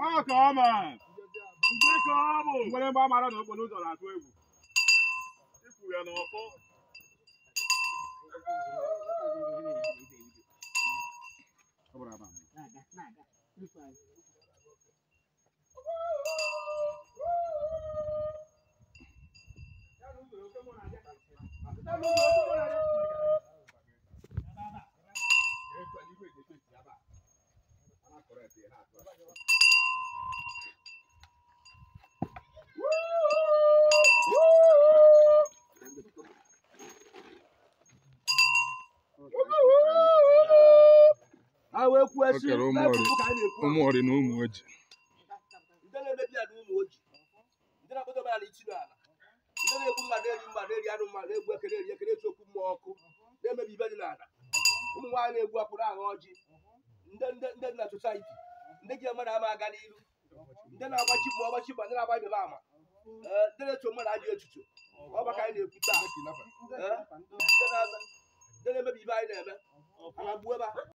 Ọ ka ọ ma. Nke ka ọ bụ. Mgbịrịgba mara na okporo ụzọ na-atụ egwu. Ikwu ya n'ọfọ. O kere ụmụ ọrị na ụmụ oji. Ndị na-emebi ala ụmụ oji, ndị na-akpọdobe ala iti n'ala, ndị na-egbu mmadụ eri mmadụ eri anụ mmadụ egbu ekere eri ekere etu okwu mmụọ ọkụ, na-emebi ibe dị n'ala. Ụmụ nwaanyị na-egbu akwụrụ aghọ ọjị, ndị ndị dị na sosaiti, ndị ji mmadụ ama aga n'iru, ndị na-agbachi ma ọgbachi ma ndị na-agba ibe ama, ndị na-eto mmadụ ajọ echiche, ọ maka anyị na-ekwu taa. Ndị na-emebi ibe anyị na-eme, ala gbuo ebe a.